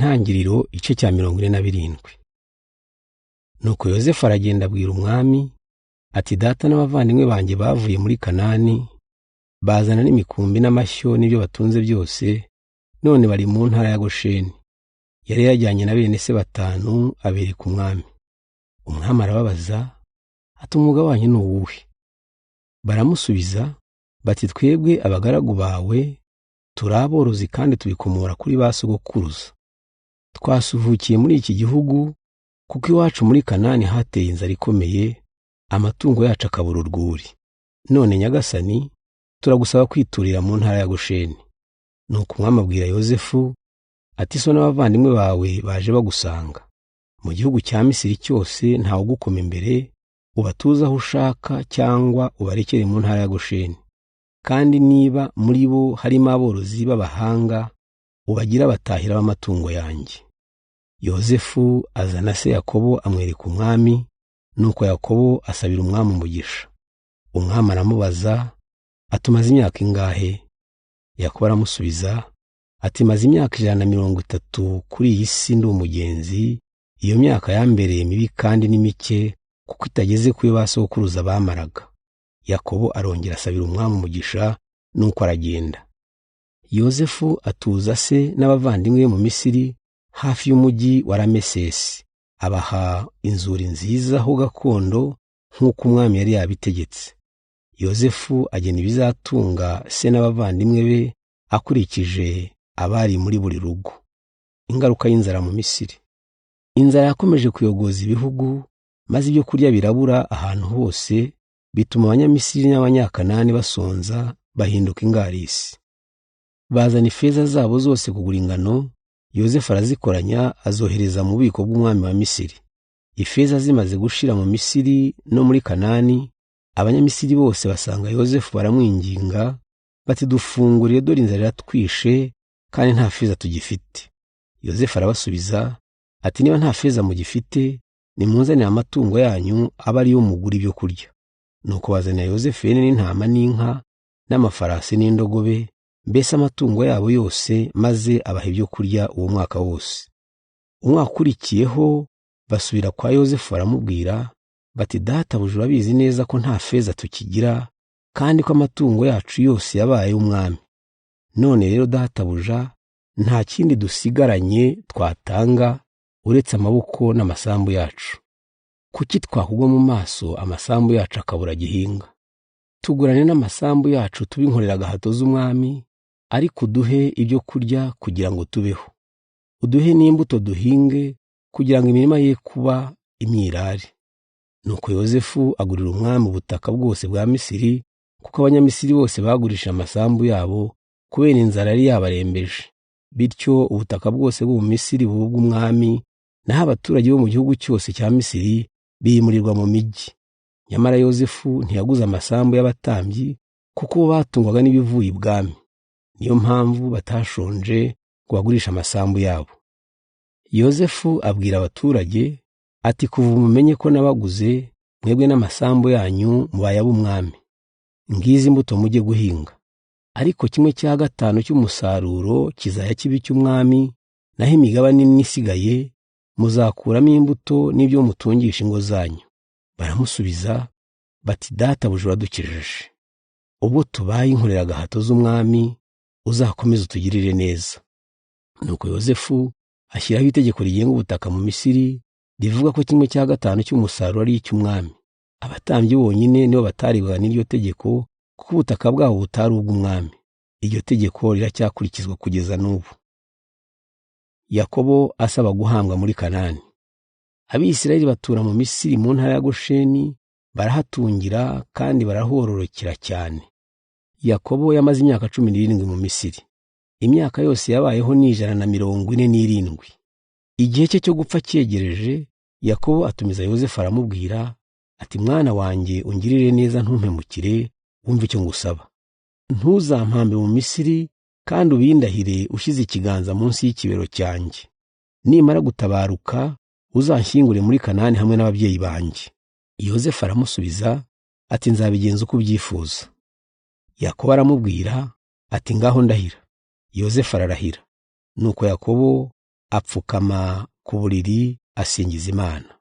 Intangiriro igice cya 47. Nuko Yozefu aragenda abwira umwami ati: "Data n'abavandimwe banjye bavuye muri Kanani, bazana n'imikumbi n'amashyo n'ibyo batunze byose, none bari mu ntara ya Gosheni." Yari yajyanye na bene se 5 abereka umwami. Umwami arababaza ati: "Umwuga wanyu ni uwuhe?" Baramusubiza bati: "Twebwe abagaragu bawe turi aborozi kandi tubikomora kuri ba sogokuruza. Twasuhukiye muri iki gihugu kuko iwacu muri Kanani hateye inzara ikomeye, amatungo yacu akabura urwuri. None Nyagasani, turagusaba kwiturira mu ntara ya Gosheni." Nuko umwami abwira Yozefu ati: "So n'abavandimwe bawe baje bagusanga. Mu gihugu cya Misiri cyose ntawe ugukoma imbere, ubatuze aho ushaka cyangwa ubarekere mu ntara ya Gosheni. Kandi niba muri bo harimo aborozi b'abahanga, ubagire abatahira b'amatungo yanjye." Yozefu azana se Yakobo amwereka umwami, nuko Yakobo asabira umwami umugisha. Umwami aramubaza ati: "Umaze imyaka ingahe?" Yakobo aramusubiza ati: "Maze imyaka 130 kuri iyi si ndi umugenzi, iyo myaka yambereye mibi kandi ni mike kuko itageze ku yo ba sokuruza bamaraga." Yakobo arongera asabira umwami umugisha, nuko aragenda. Yozefu atuza se n'abavandimwe be mu Misiri hafi y'umujyi wa Ramesesi, abaha inzuri nziza ho gakondo nk'uko umwami yari yabitegetse. Yozefu agena ibizatunga se n'abavandimwe be akurikije abari muri buri rugo. Ingaruka y'inzara mu Misiri. Inzara yakomeje kuyogoza ibihugu, maze ibyo kurya birabura ahantu hose, bituma Abanyamisiri n'Abanyakanani basonza bahinduka ingarisi. Bazana ifeza zabo zose kugura ingano, Yozefu arazikoranya azohereza mu bubiko bw'umwami wa Misiri. Ifeza zimaze gushira mu Misiri no muri Kanani, Abanyamisiri bose basanga Yozefu baramwinginga bati: "Dufungurire, dore inzara iratwishe kandi nta feza tugifite." Yozefu arabasubiza ati: "Niba nta feza mugifite, nimunzanire amatungo yanyu abe ariyo mugura ibyo kurya." Nuko bazanira Yozefu ihene n'intama n'inka n'amafarasi n'indogobe, mbese amatungo yabo yose, maze abaha ibyo kurya uwo mwaka wose. Umwaka ukurikiyeho basubira kwa Yozefu baramubwira bati: "Databuja, urabizi neza ko nta feza tukigira kandi ko amatungo yacu yose yabaye umwami. None rero databuja, nta kindi dusigaranye twatanga uretse amaboko n'amasambu yacu. Kuki twakugwa mu maso amasambu yacu akabura gihinga? Tugurane n'amasambu yacu tube inkorera agahato z'umwami, ariko uduhe ibyo kurya kugira ngo tubeho. Uduhe n'imbuto duhinge kugira ngo imirima ye kuba imyirare." Nuko Yozefu agurira umwami ubutaka bwose bwa Misiri, kuko Abanyamisiri bose bagurishije amasambu yabo kubera inzara yari yabarembeje. Bityo ubutaka bwose bwo mu Misiri buba ubw'umwami, naho abaturage bo mu gihugu cyose cya Misiri bimurirwa mu mijyi. Nyamara Yozefu ntiyaguze amasambu y'abatambyi, kuko bo batungwaga n'ibivuye ibwami. Niyo mpamvu batashonje ngo bagurishe amasambu yabo. Yozefu abwira abaturage ati: "Kuva mumenye ko nabaguze, mwebwe n'amasambu yanyu mubaye ab'umwami. Ngizi imbuto mujye guhinga, ariko 1/5 cy'umusaruro kizajya kiba icy'umwami, naho imigabane ine isigaye muzakuramo imbuto n'ibyo mutungisha ingo zanyu." Baramusubiza bati: "Databuja, uradukijije. Ubwo tubaye inkorera agahato z'umwami, uzakomeze utugirire neza." Nuko Yozefu ashyiraho itegeko rigenga ubutaka mu Misiri, rivuga ko 1/5 cy'umusaruro ari icy'umwami. Abatambyi bonyine nibo bataribwaga n'iryo tegeko, kuko ubutaka bwabo butari ubw'umwami. Iryo tegeko riracyakurikizwa kugeza n'ubu. Yakobo asaba guhambwa muri Kanani. Abisirayeli batura mu Misiri mu ntara ya Gosheni, barahatungira kandi barahororokera cyane. Yakobo yamaze imyaka 17 mu Misiri. Imyaka yose yabayeho ni 147. Igihe cye cyo gupfa cyegereje, Yakobo atumiza Yozefu aramubwira ati: "Mwana wanjye, ungirire neza ntumpemukire, wumve icyo ngusaba. Ntuzampambe mu Misiri, kandi ubindahire ushyize ikiganza munsi y'ikibero cyanjye. Nimara gutabaruka uzanshyingure muri Kanani hamwe n'ababyeyi banjye." Yozefu aramusubiza ati: "Nzabigenza uko ubyifuza." Yakobo aramubwira ati: "Ngaho ndahira." Yozefu ararahira. Nuko Yakobo Apfukama ku buriri asingiza Imana.